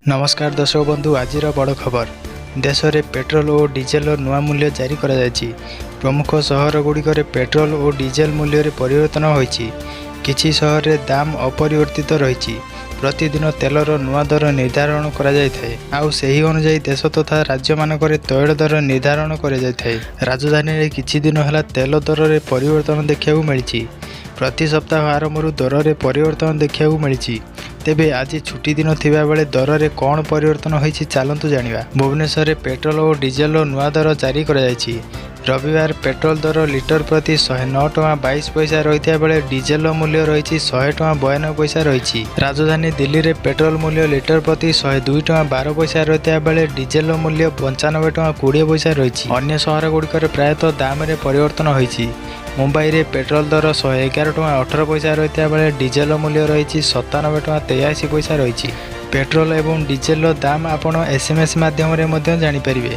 ନମସ୍କାର ଦର୍ଶକ ବନ୍ଧୁ, ଆଜିର ବଡ଼ ଖବର। ଦେଶରେ ପେଟ୍ରୋଲ ଓ ଡିଜେଲର ନୂଆ ମୂଲ୍ୟ ଜାରି କରାଯାଇଛି। ପ୍ରମୁଖ ସହରଗୁଡ଼ିକରେ ପେଟ୍ରୋଲ ଓ ଡିଜେଲ ମୂଲ୍ୟରେ ପରିବର୍ତ୍ତନ ହୋଇଛି। କିଛି ସହରରେ ଦାମ ଅପରିବର୍ତ୍ତିତ ରହିଛି। ପ୍ରତିଦିନ ତେଲର ନୂଆ ଦର ନିର୍ଦ୍ଧାରଣ କରାଯାଇଥାଏ, ଆଉ ସେହି ଅନୁଯାୟୀ ଦେଶ ତଥା ରାଜ୍ୟମାନଙ୍କରେ ତୈଳ ଦର ନିର୍ଦ୍ଧାରଣ କରାଯାଇଥାଏ। ରାଜଧାନୀରେ କିଛି ଦିନ ହେଲା ତେଲ ଦରରେ ପରିବର୍ତ୍ତନ ଦେଖିବାକୁ ମିଳିଛି। ପ୍ରତି ସପ୍ତାହ ଆରମ୍ଭରୁ ଦରରେ ପରିବର୍ତ୍ତନ ଦେଖିବାକୁ ମିଳିଛି। ତେବେ ଆଜି ଛୁଟି ଦିନ ଥିବାବେଳେ ଦରରେ କ'ଣ ପରିବର୍ତ୍ତନ ହୋଇଛି, ଚାଲନ୍ତୁ ଜାଣିବା। ଭୁବନେଶ୍ୱରରେ ପେଟ୍ରୋଲ ଓ ଡିଜେଲର ନୂଆ ଦର ଜାରି କରାଯାଇଛି। ରବିବାର ପେଟ୍ରୋଲ ଦର ଲିଟର ପ୍ରତି 109 ଟଙ୍କା 22 ପଇସା ରହିଥିବା ବେଳେ ଡିଜେଲର ମୂଲ୍ୟ ରହିଛି 100 ଟଙ୍କା 92 ପଇସା ରହିଛି। ରାଜଧାନୀ ଦିଲ୍ଲୀରେ ପେଟ୍ରୋଲ ମୂଲ୍ୟ ଲିଟର ପ୍ରତି 102 ଟଙ୍କା 12 ପଇସା ରହିଥିବା ବେଳେ ଡିଜେଲର ମୂଲ୍ୟ 95 ଟଙ୍କା 20 ପଇସା ରହିଛି। ଅନ୍ୟ ସହରଗୁଡ଼ିକରେ ପ୍ରାୟତଃ ଦାମରେ ପରିବର୍ତ୍ତନ ହୋଇଛି। ମୁମ୍ବାଇରେ ପେଟ୍ରୋଲ ଦର 111 ଟଙ୍କା 18 ପଇସା ରହିଥିବା ବେଳେ ଡିଜେଲର ମୂଲ୍ୟ ରହିଛି 97 ଟଙ୍କା 83 ପଇସା ରହିଛି। ପେଟ୍ରୋଲ ଏବଂ ଡିଜେଲର ଦାମ ଆପଣ ଏସ୍ଏମ୍ଏସ୍ ମାଧ୍ୟମରେ ମଧ୍ୟ ଜାଣିପାରିବେ।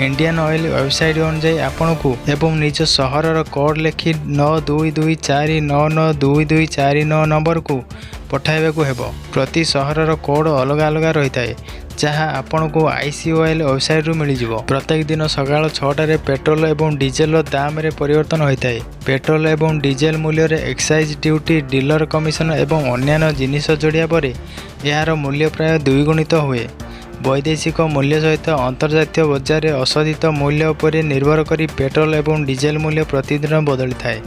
ଇଣ୍ଡିଆନ୍ ଅଏଲ୍ ୱେବସାଇଟ୍ ଅନୁଯାୟୀ ଆପଣଙ୍କୁ ଏବଂ ନିଜ ସହରର କୋଡ଼୍ ଲେଖି 9224992249 ନମ୍ବରକୁ ପଠାଇବାକୁ ହେବ। ପ୍ରତି ସହରର କୋଡ଼୍ ଅଲଗା ଅଲଗା ରହିଥାଏ, ଯାହା ଆପଣଙ୍କୁ ଆଇସିଓଏଲ୍ ୱେବସାଇଟ୍ରୁ ମିଳିଯିବ। ପ୍ରତ୍ୟେକ ଦିନ ସକାଳ 6ଟାରେ ପେଟ୍ରୋଲ ଏବଂ ଡିଜେଲର ଦାମରେ ପରିବର୍ତ୍ତନ ହୋଇଥାଏ। ପେଟ୍ରୋଲ ଏବଂ ଡିଜେଲ ମୂଲ୍ୟରେ ଏକ୍ସାଇଜ୍ ଡ୍ୟୁଟି, ଡିଲର କମିଶନ ଏବଂ ଅନ୍ୟାନ୍ୟ ଜିନିଷ ଯୋଡ଼ିବା ପରେ ଏହାର ମୂଲ୍ୟ ପ୍ରାୟ ଦ୍ୱିଗୁଣିତ ହୁଏ। ବୈଦେଶିକ ମୂଲ୍ୟ ସହିତ ଅନ୍ତର୍ଜାତୀୟ ବଜାରରେ ଅଶୋଧିତ ମୂଲ୍ୟ ଉପରେ ନିର୍ଭର କରି ପେଟ୍ରୋଲ ଏବଂ ଡିଜେଲ ମୂଲ୍ୟ ପ୍ରତିଦିନ ବଦଳିଥାଏ।